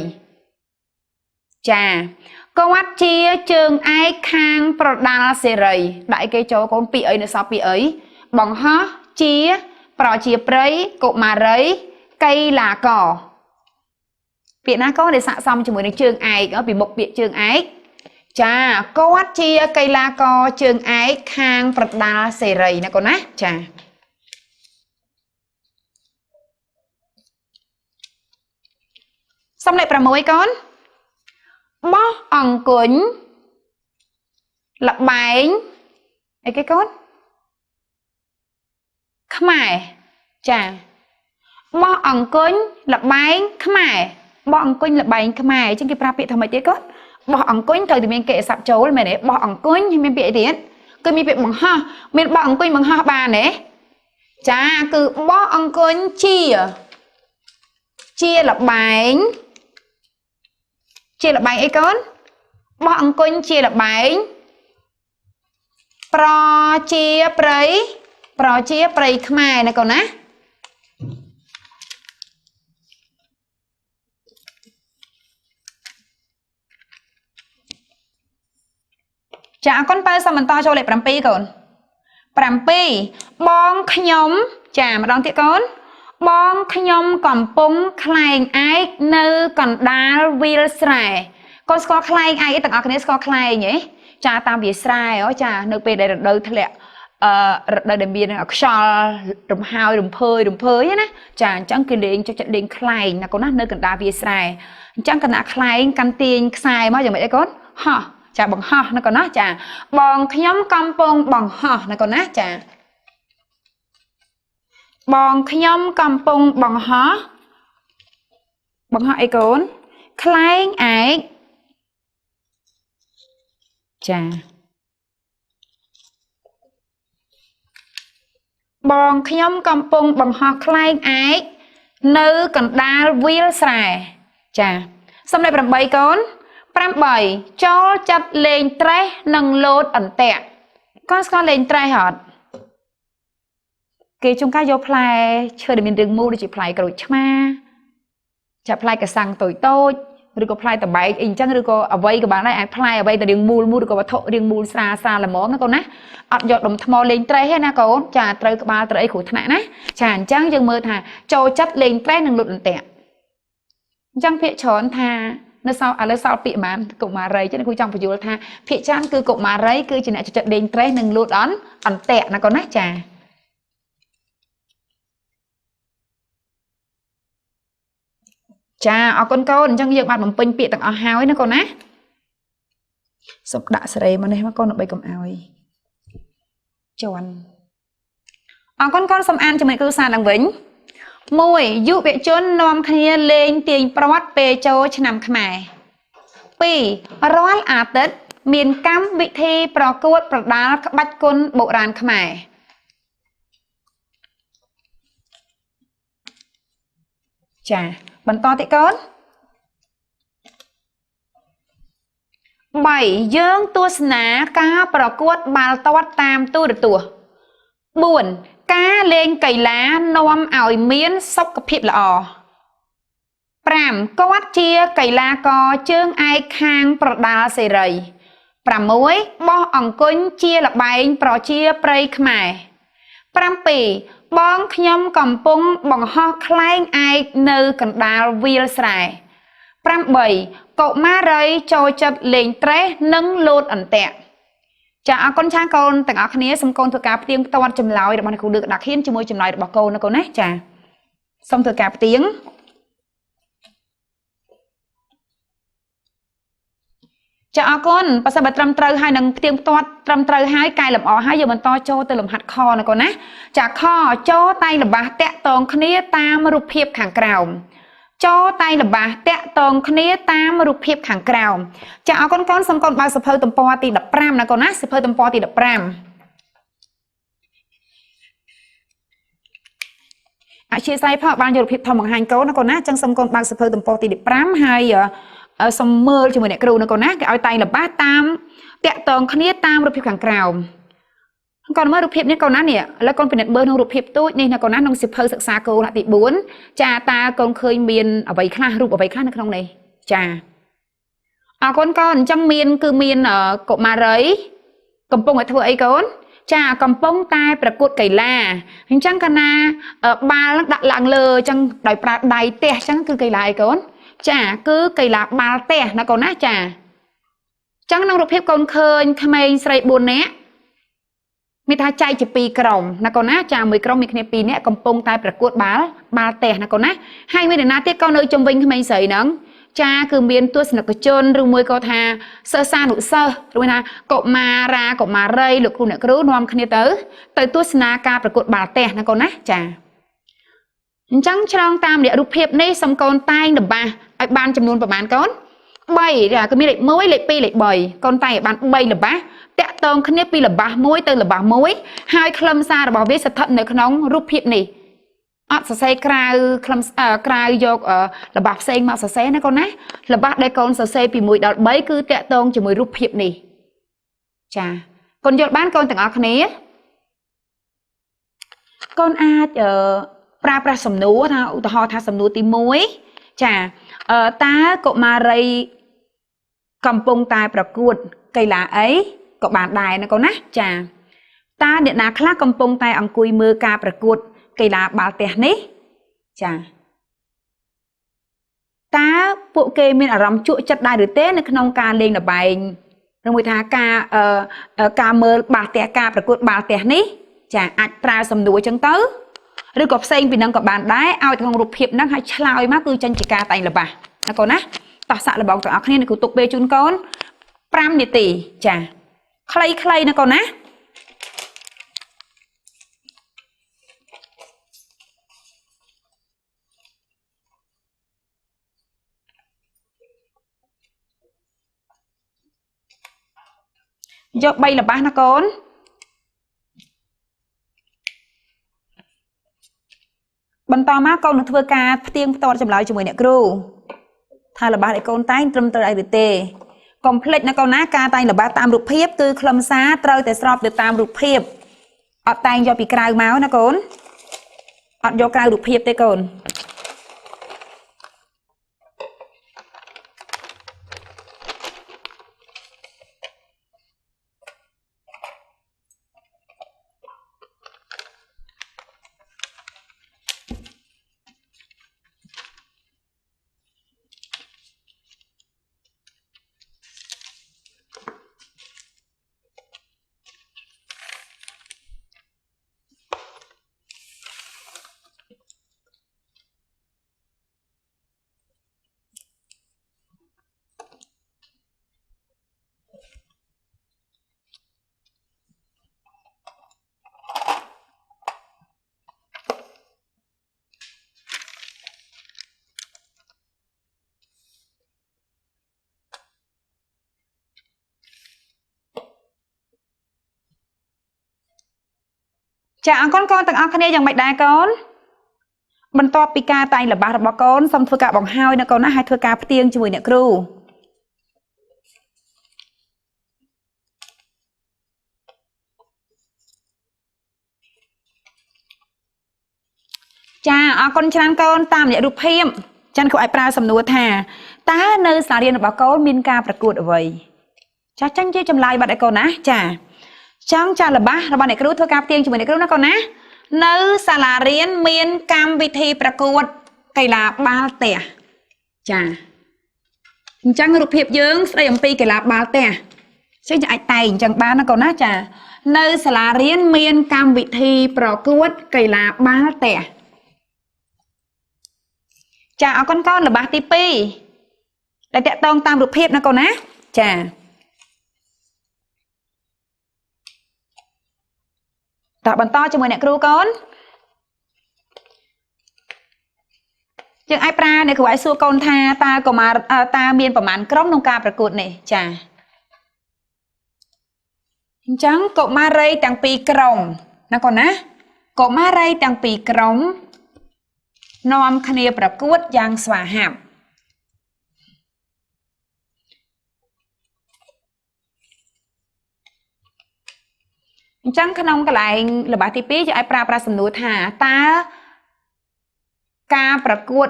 ចាគាត់ជាជើងឯកខាងប្រដាល់សេរីដាក់អីគេចូលកូនពីអីនៅសល់ពីអីបង្ហោះជាប្រជាប្រិយកុមារីកីឡាករពាក្យណាកូនដែលស័ក្តិសមជាមួយនឹងជើងឯកពីមុខពាក្យជើងឯកចាគាត់ជាកីឡាករជើងឯកខាងប្រដាល់សេរីណាកូនណាចាសំលេខ6កូនបោះអង្គុញល្បែងអីគេកូនខ្មែរចាបោះអង្គុញល្បែងខ្មែរបោះអង្គុញល្បែងខ្មែរអញ្ចឹងគេប្រើពាក្យថាម៉េចទៀតកូនបោះអង្គុញត្រូវតែមានកិរិយាសព្ទចូលមែនទេបោះអង្គុញមានពាក្យអីទៀតគឺមានពាក្យបង្ហោះមានបោះអង្គុញបង្ហោះបានទេចាគឺបោះអង្គុញជាល្បែងជាល្បែងអីកូនបោះអង្គុញជាល្បែងប្រជាប្រិយប្រជាប្រិយខ្មែរណាកូនណាចាអរគុណបើសូមបន្តចូលលេខ7កូន7បងខ្ញុំចាម្ដងទៀតកូនបងខ្ញុំកំពុងក្លែងឯកនៅកណ្ដាលវាលស្រែកូនស្គាល់ក្លែងឯកទាំងអស់គ្នាស្គាល់ក្លែងហ៎ចាតាមវាលស្រែអូចានៅពេលដែលរដូវធ្លាក់រដូវដែលមានខ្យល់រំហើយរំភើយរំភើយណាចាអញ្ចឹងគេលេងចុចចិត្តលេងក្លែងណាកូនណានៅកណ្ដាលវាលស្រែអញ្ចឹងគណៈក្លែងកាន់ទាញខ្សែមកយ៉ាងម៉េចអីកូនហោះចាបង្ហោះណាកូនណាចាបងខ្ញុំកំពុងបង្ហោះណាកូនណាចាបងខ្ញុំកំពុងបង្ហោះបង្ហោះអីកូនក្លែងឯកចាបងខ្ញុំកំពុងបង្ហោះក្លែងឯកនៅកណ្ដាលវាលស្រែចាសំលេខ8កូន8ចូលចិត្តលេងត្រេះនិងលោតអន្ទាក់កូនស្គាល់លេងត្រេះអត់គេជួនកាលយកផ្លែឈើដែលមានរាងមូលដូចជាផ្លែក្រូចឆ្មាចាផ្លែកសាំងតូចតូចឬក៏ផ្លែតបែកអីអញ្ចឹងឬក៏អ្វីក៏បានដែរអាចផ្លែអ្វីទៅរាងមូលមូលឬក៏វត្ថុរាងមូលស្រាលស្រាលល្មមណាកូនណាអត់យកដុំថ្មលេងត្រេះទេណាកូនចាត្រូវក្បាលត្រូវអីគ្រោះថ្នាក់ណាចាអញ្ចឹងយើងមើលថាចូលចិត្តលេងត្រេះនិងលោតអន្ទាក់អញ្ចឹងភាកច្រើនថានៅសល់ឥឡូវសល់ពាក្យប៉ុន្មានកុមារីចឹងគ្រូចង់បញ្យល់ថាភាកច្រើនគឺកុមារីគឺជាអ្នកចូលចិត្តលេងត្រេះនិងលោតអន្ទាក់ណាកូនណាចាចាអរគុណកូនអញ្ចឹងយើងបានបំពេញពាក្យទាំងអស់ហើយណាកូនណាសូមដាក់សេរីមកនេះមកកូនដើម្បីកុំឲ្យជន់អរគុណកូនសូមអានជាមួយគ្រូសាឡើងវិញ1យុវជននាំគ្នាលេងទាញព្រ័ត្រពេលចូលឆ្នាំខ្មែរ2រាល់អាទិត្យមានកម្មវិធីប្រកួតប្រដាល់ក្បាច់គុណបុរាណខ្មែរចាបន្តទៀតកូន3យើងទស្សនាការប្រកួតបាល់ទាត់តាមទូរទស្សន៍4ការលេងកីឡានាំឲ្យមានសុខភាពល្អ5គាត់ជាកីឡាករជើងឯកខាងប្រដាល់សេរី6បោះអង្គុញជាល្បែងប្រជាប្រិយខ្មែរ7បងខ្ញុំកំពុងបង្ហោះក្លែងឯកនៅកណ្ដាលវាលស្រែ8កុមារីចូលចិត្តលេងត្រេះនិងលោតអន្ទាក់ចាអរគុណចាកូនទាំងអស់គ្នាសូមកូនធ្វើការផ្ទៀងផ្ទាត់ចម្លើយរបស់អ្នកគ្រូលើកដាក់ខៀនជាមួយចម្លើយរបស់កូនណាកូនណាចាសូមធ្វើការផ្ទៀងចាអរគុណបើសិនបើត្រឹមត្រូវហើយនឹងផ្ទៀងផ្ទាត់ត្រឹមត្រូវហើយកែលម្អហើយយើងបន្តចូលទៅលំហាត់ខណាកូនណាចាខចូលតែងល្បះតាក់តងគ្នាតាមរូបភាពខាងក្រោមចូលតែងល្បះតាក់តងគ្នាតាមរូបភាពខាងក្រោមចាអរគុណកូនសូមកូនបើកសភៅទំព័រទី15ណាកូនណាសភៅទំព័រទី15អធិស្ឋានផងបានយករូបភាពធំបង្ហាញកូនណាកូនណាចឹងសូមកូនបើកសភៅទំព័រទី15ហើយសូមមើលជាមួយអ្នកគ្រូណាកូនណាគេឲ្យតែងល្បះតាមតាក់តងគ្នាតាមរូបភាពខាងក្រោម កូនមើលរូបភាពនេះកូនណានេះឥឡូវកូនពិនិត្យមើលក្នុងរូបភាពទូចនេះណាកូនណាក្នុងសៀវភៅសិក្សាគោលថ្នាក់ទី4ចាតើកូនឃើញមានអ្វីខ្លះរូបអ្វីខ្លះនៅក្នុងនេះចាអរគុណកូនអញ្ចឹងមានគឺមានកុមារីកំពុងតែធ្វើអីកូនចាកំពុងតែប្រកួតកីឡាអញ្ចឹងកាលណាបាល់ដាក់ឡើងលើអញ្ចឹងដោយប្រើដៃទះអញ្ចឹងគឺកីឡាអីកូនចាគឺកីឡាបាល់ទះណាកូនណាចាអញ្ចឹងក្នុងរូបភាពកូនឃើញក្មេងស្រី4នាក់មានថាចែកជា2ក្រុមណាកូនណាចាមួយក្រុមមានគ្នា2នាក់កំពុងតែប្រកួតបាល់ទះណាកូនណាហើយមាននរណាទៀតក៏នៅជុំវិញក្មេងស្រីហ្នឹងចាគឺមានទស្សនិកជនឬមួយក៏ថាសិស្សានុសិស្សឬថាកុមារាកុមារីលោកគ្រូអ្នកគ្រូនាំគ្នាទៅទស្សនាការប្រកួតបាល់ទះណាកូនណាចាអញ្ចឹងឆ្លងតាមរយៈរូបភាពនេះសូមកូនតែងល្បះឲ្យបានចំនួនប្រមាណកូន3ចាគឺមានលេខ1លេខ2លេខ3កូនតែងឲ្យបាន3ល្បះតាក់ទងគ្នាពីល្បះមួយទៅល្បះមួយហើយខ្លឹមសាររបស់វាស្ថិតនៅក្នុងរូបភាពនេះអត់សរសេរក្រៅខ្លឹមក្រៅយកល្បះផ្សេងមកសរសេរណាកូនណាល្បះដែលកូនសរសេរពី1ដល់3គឺតាក់ទងជាមួយរូបភាពនេះចាកូនយល់បានកូនទាំងអស់គ្នាកូនអាចប្រើប្រាស់សំណួរថាឧទាហរណ៍ថាសំណួរទី1ចាតើកុមារីកំពុងតែប្រកួតកីឡាអីក៏បានដែរណាកូនណាចាតើអ្នកណាខ្លះកំពុងតែអង្គុយមើលការប្រកួតកីឡាបាល់ទះនេះចាតើពួកគេមានអារម្មណ៍ជក់ចិត្តដែរឬទេនៅក្នុងការលេងល្បែងឬមួយថាការមើលបាល់ទះការប្រកួតបាល់ទះនេះចាអាចប្រើសំណួរចឹងទៅឬក៏ផ្សេងពីនឹងក៏បានដែរឲ្យក្នុងរូបភាពហ្នឹងឲ្យឆ្លើយមកគឺចេញជាការតែងល្បះណាកូនណាតោះសាក់លបងទាំងអស់គ្នានេះគ្រូទុកពេលជូនកូន5នាទីចាខ្លីៗណាកូនណាយក3ល្បះណាកូនបន្តមកកូននឹងធ្វើការផ្ទៀងផ្ទាត់ចម្លើយជាមួយអ្នកគ្រូថាល្បះដែលកូនតែងត្រឹមត្រូវអីឬទេកុំភ្លេចណាកូនណាការតែងល្បះតាមរូបភាពគឺខ្លឹមសារត្រូវតែស្របទៅតាមរូបភាពអត់តែងយកពីក្រៅមកណាកូនអត់យកក្រៅរូបភាពទេកូនចាអរគុណកូនទាំងអស់គ្នាយ៉ាងម៉េចដែរកូនបន្ទាប់ពីការតែងល្បះរបស់កូនសូមធ្វើការបង្ហើយនៅកូនណាឲ្យធ្វើការផ្ទៀងជាមួយអ្នកគ្រូចាអរគុណច្រើនកូនតាមរយៈរូបភាពចាន់គ្រូអាចប្រើសំណួរថាតើនៅសាលារៀនរបស់កូនមានការប្រកួតអ្វីចាចាញ់ជាចម្លើយបាត់ឲ្យកូនណាចាចង់ចាល្បះរបស់អ្នកគ្រូធ្វើការផ្ទៀងជាមួយអ្នកគ្រូណាកូនណានៅសាលារៀនមានកម្មវិធីប្រកួតកីឡាបាល់ទះចាអញ្ចឹងរូបភាពយើងស្ដីអំពីកីឡាបាល់ទះចឹងអាចតែងអញ្ចឹងបានណាកូនណាចានៅសាលារៀនមានកម្មវិធីប្រកួតកីឡាបាល់ទះចាអរគុណកូនល្បះទី2ដែលតាក់ទងតាមរូបភាពណាកូនណាចាតើបន្តជាមួយអ្នកគ្រូកូនយើងអាចប្រើអ្នកគ្រូអាចសួរកូនថាតើកុមារតើមានប្រមាណក្រុមក្នុងការប្រកួតនេះចាអញ្ចឹងកុមារីទាំងពីរក្រុមណាកូនណាកុមារីទាំងពីរក្រុមនាំគ្នាប្រកួតយ៉ាងស្វាហាប់ អញ្ចឹងក្នុងកន្លែងល្បះទី2យើងអាចប្រើប្រាស់សំណួរថាតើការប្រកួត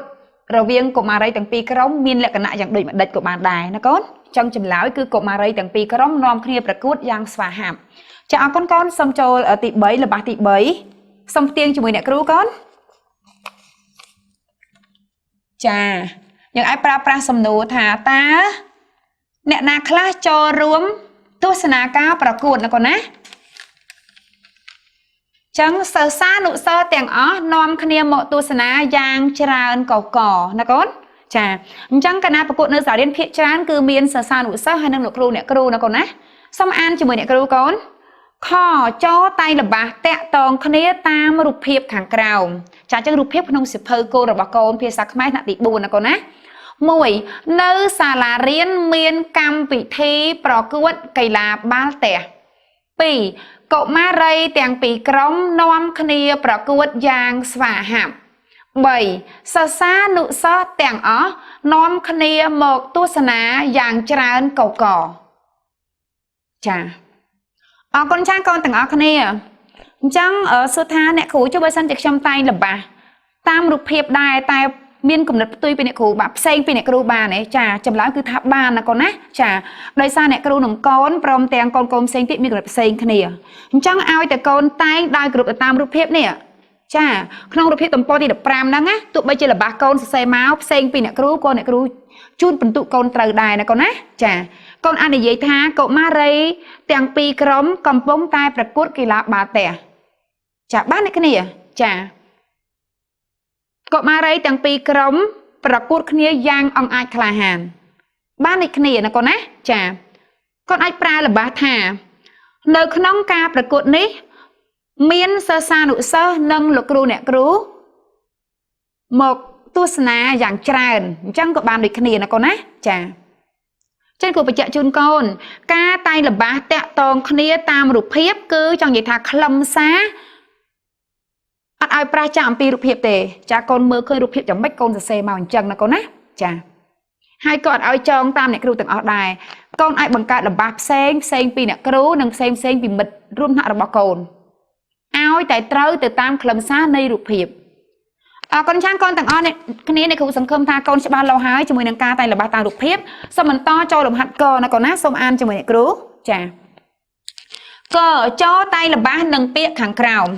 រវាងកុមារីទាំងពីរក្រុមមានលក្ខណៈយ៉ាងដូចម្ដេចក៏បានដែរណាកូនចង់ចម្លើយគឺកុមារីទាំងពីរក្រុមនាំគ្នាប្រកួតយ៉ាងស្វាហាប់ចាអរគុណកូនសូមចូលទី3ល្បះទី3សូមផ្ទៀងជាមួយអ្នកគ្រូកូនចាយើងអាចប្រើប្រាស់សំណួរថាតើអ្នកណាខ្លះចូលរួមទស្សនាការប្រកួតណាកូនណាចឹងសិស្សានុសិស្សទាំងអស់នាំគ្នាមកទស្សនាយ៉ាងច្រើនកកណាកូនចាអញ្ចឹងកាលណាប្រកួតនៅសាលារៀនភាគច្រើនគឺមានសិស្សានុសិស្សហើយនិងលោកគ្រូអ្នកគ្រូណាកូនណាសូមអានជាមួយអ្នកគ្រូកូនខចតែងល្បះតាក់តងគ្នាតាមរូបភាពខាងក្រោមចាអញ្ចឹងរូបភាពក្នុងសៀវភៅគោលរបស់កូនភាសាខ្មែរថ្នាក់ទី4ណាកូនណា1នៅសាលារៀនមានកម្មវិធីប្រកួតកីឡាបាល់ទះ2កុមារីទាំងពីរក្រុមនាំគ្នាប្រកួតយ៉ាងស្វាហាប់3សិស្សានុសិស្សទាំងអស់នាំគ្នាមកទស្សនាយ៉ាងច្រើនកកចាអរគុណចាស់កូនទាំងអស់គ្នាអញ្ចឹងសួរថាអ្នកគ្រូជួយបើសិនជាខ្ញុំតែងល្បះតាមរូបភាពដែរតែមានគំនិតផ្ទុយពីអ្នកគ្រូបាទផ្សេងពីអ្នកគ្រូបានទេចាចម្លើយគឺថាបានណាកូនណាចាដោយសារអ្នកគ្រូនិងកូនព្រមទាំងកូនកូនផ្សេងទៀតមានគំនិតផ្សេងគ្នាអញ្ចឹងឲ្យតែកូនតែងដោយគ្រប់ទៅតាមរូបភាពនេះចាក្នុងរូបភាពទំព័រទី15ហ្នឹងណាទោះបីជាល្បះកូនសរសេរមកផ្សេងពីអ្នកគ្រូក៏អ្នកគ្រូជូនបន្ទុកកូនត្រូវដែរណាកូនណាចាកូនអាចនិយាយថាកុមារីទាំងពីរក្រុមកំពុងតែប្រកួតកីឡាបាល់ទះចាបានអ្នកគ្នាចាកុមារីទាំងពីរក្រុមប្រកួតគ្នាយ៉ាងអង្អាចក្លាហានបានដូចគ្នាណាកូនណាចាកូនអាចប្រើល្បះថានៅក្នុងការប្រកួតនេះមានសិស្សានុសិស្សនិងលោកគ្រូអ្នកគ្រូមកទស្សនាយ៉ាងច្រើនអញ្ចឹងក៏បានដូចគ្នាណាកូនណាចាចឹងគូបញ្ជាក់ជូនកូនការតែងល្បះតាក់តងគ្នាតាមរូបភាពគឺចង់និយាយថាខ្លឹមសារអត់ឲ្យប្រាស់ចាស់អំពីរូបភាពទេចាកូនមើលឃើញរូបភាពយ៉ាងម៉េចកូនសរសេរមកអញ្ចឹងណាកូនណាចាហើយក៏អត់ឲ្យចងតាមអ្នកគ្រូទាំងអស់ដែរកូនអាចបង្កើតល្បះផ្សេងផ្សេងពីអ្នកគ្រូនិងផ្សេងផ្សេងពីមិត្តរួមថ្នាក់របស់កូនឲ្យតែត្រូវទៅតាមខ្លឹមសារនៃរូបភាពអរគុណចាស់កូនទាំងអស់គ្នាអ្នកគ្រូសង្ឃឹមថាកូនច្បាស់លាស់ហើយជាមួយនឹងការតែងល្បះតាមរូបភាពសូមបន្តចូលលំហាត់កណាកូនណាសូមអានជាមួយអ្នកគ្រូចាកចតែងល្បះនឹងពាក្យខាងក្រោម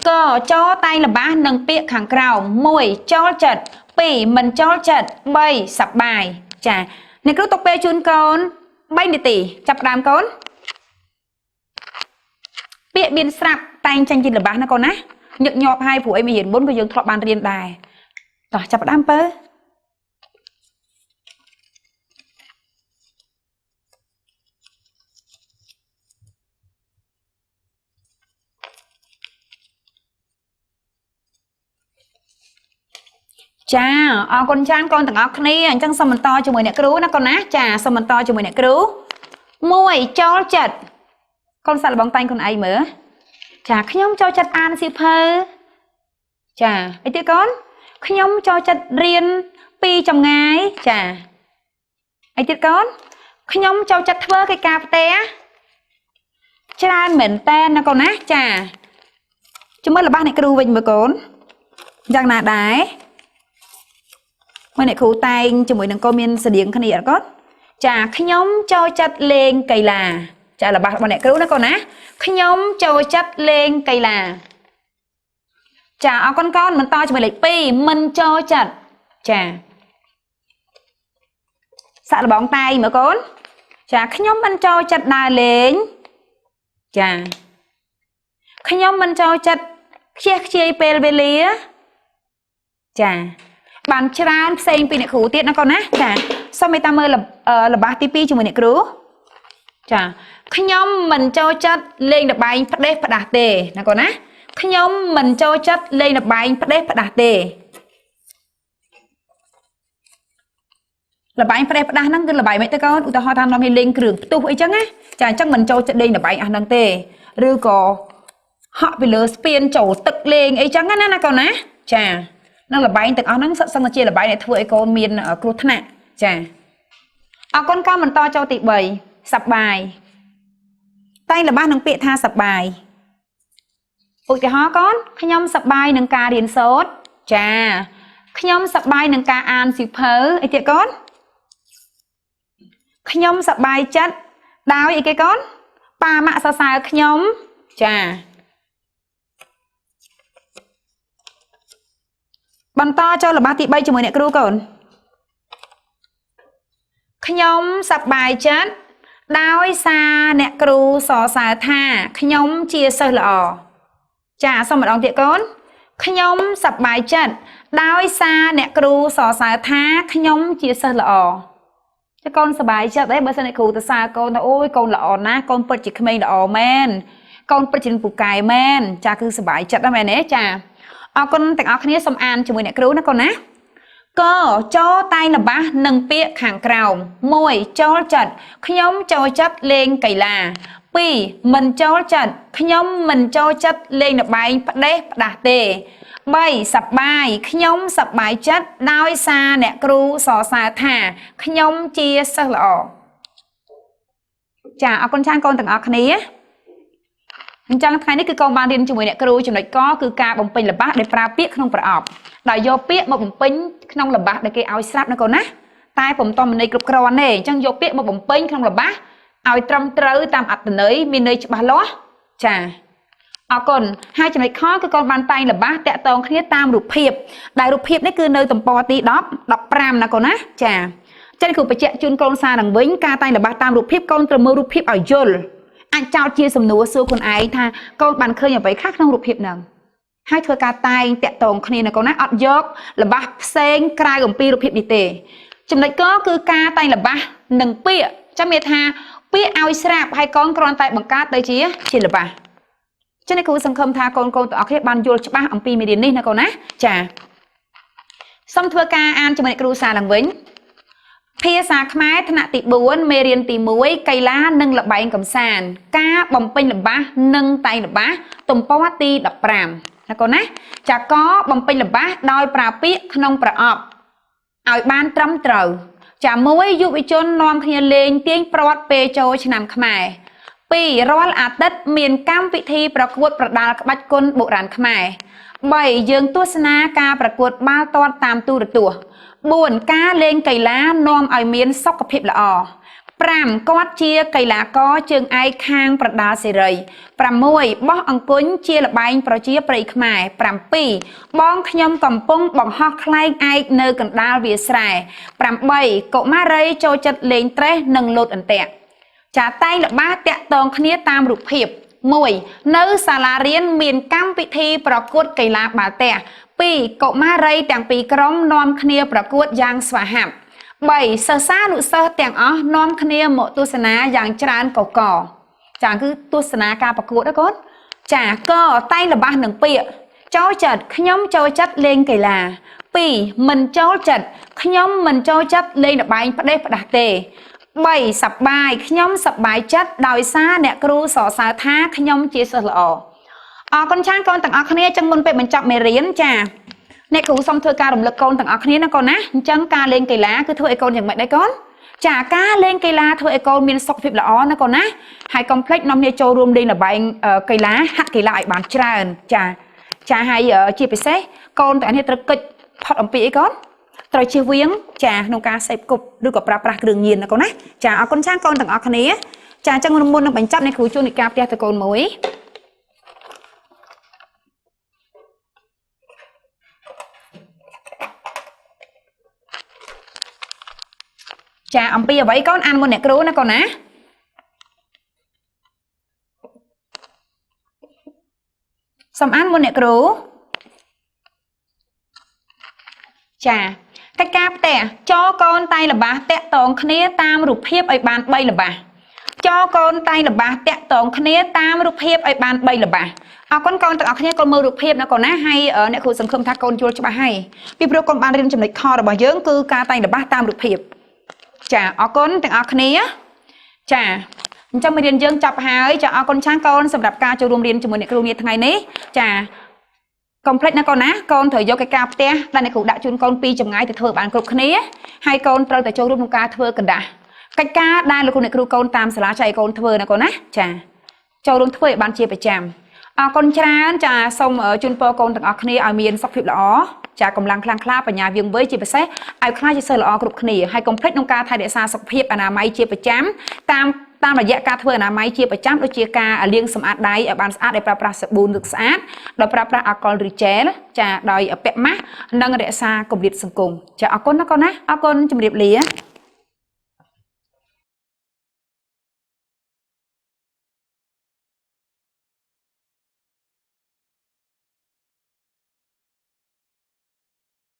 កចតែងល្បះនឹងពាក្យខាងក្រោម1ចូលចិត្ត2មិនចូលចិត្ត3សប្បាយចាអ្នកគ្រូទុកពេលជូនកូន3នាទីចាប់ផ្ដើមកូនពាក្យមានស្រាប់តែងចេញជាល្បះណាកូនណាញឹកញាប់ហើយព្រោះអីមេរៀនមុនក៏យើងធ្លាប់បានរៀនដែរតោះចាប់ផ្ដើមពើចាអរគុណចានកូនទាំងអស់គ្នាអញ្ចឹងសូមបន្តជាមួយអ្នកគ្រូណាកូនណាចាសូមបន្តជាមួយអ្នកគ្រូ1ចូលចិត្តកូនសាក់លបងតែងខ្លួនឯងមើលចាខ្ញុំចូលចិត្តអានសៀវភៅចាអីទៀតកូនខ្ញុំចូលចិត្តរៀនពីចម្ងាយចាអីទៀតកូនខ្ញុំចូលចិត្តធ្វើកិច្ចការផ្ទះច្រើនមែនតើណាកូនណាចាជាមួយល្បះអ្នកគ្រូវិញមើលកូនយ៉ាងណាដែរមើលអ្នកគ្រូតែងជាមួយនឹងកូនមានស្តៀងគ្នាអត់កូនចាខ្ញុំចូលចិត្តលេងកីឡាចាល្បះរបស់អ្នកគ្រូណាកូនណាខ្ញុំចូលចិត្តលេងកីឡាចាអរគុណកូនបន្តជាមួយលេខ2មិនចូលចិត្តចាសាក់លបងតែងមើលកូនចាខ្ញុំមិនចូលចិត្តដើរលេងចាខ្ញុំមិនចូលចិត្តខ្ជះខ្ជាយពេលវេលាចាបានច្រើនផ្សេងពីអ្នកគ្រូទៀតណាកូនណាចាសូមមេត្តាមើលល្បះទី2ជាមួយអ្នកគ្រូចាខ្ញុំមិនចូលចិត្តលេងល្បែងផ្ដេសផ្ដាស់ទេណាកូនណាខ្ញុំមិនចូលចិត្តលេងល្បែងផ្ដេសផ្ដាស់ទេល្បែងផ្ដេសផ្ដាស់ហ្នឹងគឺល្បែងមិនទេកូនឧទាហរណ៍ថានាំឲ្យលេងគ្រឿងផ្ទុះអីចឹងណាចាអញ្ចឹងមិនចូលចិត្តលេងល្បែងអស់ហ្នឹងទេឬក៏ហក់ពីលើស្ពានចូលទឹកលេងអីចឹងណាណាកូនណាចានឹងល្បែងទាំងអស់ហ្នឹងសិតសឹងតែជាល្បែងដែលធ្វើឲ្យកូនមានគ្រោះថ្នាក់ចាអរគុណកូនបន្តចូលទី3សប្បាយតែងល្បះនឹងពាក្យថាសប្បាយ ឧទាហរណ៍កូនខ្ញុំសប្បាយនឹងការរៀនសូត្រចាខ្ញុំសប្បាយនឹងការអានសៀវភៅអីទៀតកូនខ្ញុំសប្បាយចិត្តដោយអីគេកូនប៉ាម៉ាក់សរសើរខ្ញុំចាបន្តចូលល្បះទី3ជាមួយអ្នកគ្រូកូនខ្ញុំសប្បាយចិត្តដោយសារអ្នកគ្រូសរសើរថាខ្ញុំជាសិស្សល្អចាសូមម្ដងទៀតកូនខ្ញុំសប្បាយចិត្តដោយសារអ្នកគ្រូសរសើរថាខ្ញុំជាសិស្សល្អចាកូនសប្បាយចិត្តអីបើសិនអ្នកគ្រូទៅសើកូនថាអូយកូនល្អណាស់កូនពិតជាក្មេងល្អមែនកូនពិតជាពូកែមែនចាគឺសប្បាយចិត្តហ្នឹងមែនទេចាអរគុណទាំងអស់គ្នាសូមអានជាមួយអ្នកគ្រូណាកូនណាកចូលតែងល្បះនឹងពាក្យខាងក្រោម1ចូលចិត្តខ្ញុំចូលចិត្តលេងកីឡា2មិនចូលចិត្តខ្ញុំមិនចូលចិត្តលេងល្បែងផ្ដេសផ្ដាស់ទេ3សប្បាយខ្ញុំសប្បាយចិត្តដោយសារអ្នកគ្រូសរសើរថាខ្ញុំជាសិស្សល្អចាអរគុណច្រើនកូនទាំងអស់គ្នាអញ្ចឹងថ្ងៃនេះគឺកូនបានរៀនជាមួយអ្នកគ្រូចំណុចកគឺការបំពេញល្បះដោយប្រើពាក្យក្នុងប្រអប់ដោយយកពាក្យមកបំពេញក្នុងល្បះដែលគេឲ្យស្រាប់ណាកូនណាតែពុំតមន័យគ្រប់គ្រាន់ទេអញ្ចឹងយកពាក្យមកបំពេញក្នុងល្បះឲ្យត្រឹមត្រូវតាមអត្ថន័យមានន័យច្បាស់លាស់ចាអរគុណហើយចំណុចខគឺកូនបានតែងល្បះតាក់ទងគ្នាតាមរូបភាពដែលរូបភាពនេះគឺនៅទំព័រទី10 15ណាកូនណាចាចឹងគ្រូបញ្ជាក់ជូនកូនសារនឹងវិញការតែងល្បះតាមរូបភាពកូនត្រូវមើលរូបភាពឲ្យយល់អាចចោទជាសំណួរសួរខ្លួនឯងថាកូនបានឃើញអ្វីខ្លះក្នុងរូបភាពហ្នឹងហើយធ្វើការតែងតាក់ទងគ្នាណាកូនណាអត់យកល្បះផ្សេងក្រៅអំពីរូបភាពនេះទេចំណុចកគឺការតែងល្បះនិងពាក្យចាំមានថាពាក្យឲ្យស្រាប់ហើយកូនគ្រាន់តែបង្កើតទៅជាល្បះចឹងអ្នកគ្រូសង្ឃឹមថាកូនៗទាំងអស់គ្នាបានយល់ច្បាស់អំពីមេរៀននេះណាកូនណាចាសូមធ្វើការអានជាមួយអ្នកគ្រូសារឡើងវិញភាសាខ្មែរថ្នាក់ទី4មេរៀនទី1កីឡានិងល្បែងកម្សាន្តការបំពេញល្បះនិងតែងល្បះទំព័រទី15ណាកូនណាចាកបំពេញល្បះដោយប្រើពាក្យក្នុងប្រអប់ឲ្យបានត្រឹមត្រូវចា1យុវជននាំគ្នាលេងទាញព្រ័ត្រពេលចូលឆ្នាំខ្មែរ2រាល់អាទិត្យមានកម្មវិធីប្រកួតប្រដាល់ក្បាច់គុនបុរាណខ្មែរ3យើងទស្សនាការប្រកួតបាល់ទាត់តាមទូរទស្សន៍4ការលេងកីឡានាំឲ្យមានសុខភាពល្អ5គាត់ជាកីឡាករជើងឯកខាងប្រដាល់សេរី6បោះអង្គុញជាល្បែងប្រជាប្រិយខ្មែរ7បងខ្ញុំកំពុងបង្ហោះខ្លែងឯកនៅកណ្ដាលវាលស្រែ8កុមារីចូលចិត្តលេងត្រេះនិងលោតអន្ទាក់ចាតែងល្បះតាក់ទងគ្នាតាមរូបភាព1នៅសាលារៀនមានកម្មវិធីប្រកួតកីឡាបាល់ទះ2កុមារីទាំងពីរក្រុមនាំគ្នាប្រកួតយ៉ាងស្វាហាប់3សិស្សានុសិស្សទាំងអស់នាំគ្នាមកទស្សនាយ៉ាងច្រើនកកចាគឺទស្សនាការប្រកួតណាកូនចាកតែងល្បះនឹងពាក្យចូលចិត្តខ្ញុំចូលចិត្តលេងកីឡា2មិនចូលចិត្តខ្ញុំមិនចូលចិត្តលេងល្បែងផ្ដេសផ្ដាស់ទេ3សប្បាយខ្ញុំសប្បាយចិត្តដោយសារអ្នកគ្រូសរសើរថាខ្ញុំជាសិស្សល្អអរគុណច្រើនកូនទាំងអស់គ្នាចឹងមុនពេលបញ្ចប់មេរៀនចាអ្នកគ្រូសូមធ្វើការរំលឹកកូនទាំងអស់គ្នាណាកូនណាអញ្ចឹងការលេងកីឡាគឺធ្វើឲ្យកូនយ៉ាងម៉េចដែរកូនចាការលេងកីឡាធ្វើឲ្យកូនមានសុខភាពល្អណាកូនណាហើយកុំភ្លេចនាំគ្នាចូលរួមលេងល្បែងកីឡាហាត់កីឡាឲ្យបានច្រើនចាចាហើយជាពិសេសកូនទាំងអស់គ្នាត្រូវកិច្ចផុតអំពីអីកូនត្រូវជៀសវាងចាក្នុងការសេពគប់ឬក៏ប្រើប្រាស់គ្រឿងញៀនណាកូនណាចាអរគុណច្រើនកូនទាំងអស់គ្នាចាអញ្ចឹងមុននឹងបញ្ចប់អ្នកគ្រូជួននៃការផ្ទះទៅកូនមួយចាអំពីអ្វីកូនអានមុនអ្នកគ្រូណាកូនណាសូមអានមុនអ្នកគ្រូចាកិច្ចការផ្ទះចកូនតែងល្បះតាក់ទងគ្នាតាមរូបភាពឲ្យបាន3ល្បះចកូនតែងល្បះតាក់ទងគ្នាតាមរូបភាពឲ្យបាន3ល្បះអរគុណកូនទាំងអស់គ្នាកូនមើលរូបភាពណាកូនណាហើយអ្នកគ្រូសង្ឃឹមថាកូនយល់ច្បាស់ហើយពីព្រោះកូនបានរៀនចំណុចខរបស់យើងគឺការតែងល្បះតាមរូបភាពចាអរគុណទាំងអស់គ្នាចាអញ្ចឹងមេរៀនយើងចប់ហើយចាអរគុណច្រើនកូនសម្រាប់ការចូលរួមរៀនជាមួយអ្នកគ្រូនាថ្ងៃនេះចាកុំភ្លេចណាកូនណាកូនត្រូវយកកិច្ចការផ្ទះដែលអ្នកគ្រូដាក់ជូនកូនពីរចម្ងាយទៅធ្វើបានគ្រប់គ្នាហើយកូនត្រូវតែចូលរួមក្នុងការធ្វើក្រដាសកិច្ចការដែលលោកគ្រូអ្នកគ្រូកូនតាមសាលាចែកកូនធ្វើណាកូនណាចាចូលរួមធ្វើឲ្យបានជាប្រចាំ អរគុណច្រើនចាសូមជូនពរកូនទាំងអស់គ្នាឲ្យមានសុខភាពល្អចាកម្លាំងខ្លាំងក្លាបញ្ញាវៀងវៃជាពិសេសឲ្យក្លាយជាសិស្សល្អគ្រប់គ្នាហើយកុំភ្លេចក្នុងការថែរក្សាសុខភាពអនាម័យជាប្រចាំតាមតាមរយៈការធ្វើអនាម័យជាប្រចាំដូចជាការលាងសម្អាតដៃឲ្យបានស្អាតដោយប្រើប្រាស់សាប៊ូទឹកស្អាតដោយប្រើប្រាស់អាល់កុលឬជែលចាដោយពាក់ម៉ាស់និងរក្សាគម្លាតសង្គមចាអរគុណណាកូនណាអរគុណជម្រាបលា។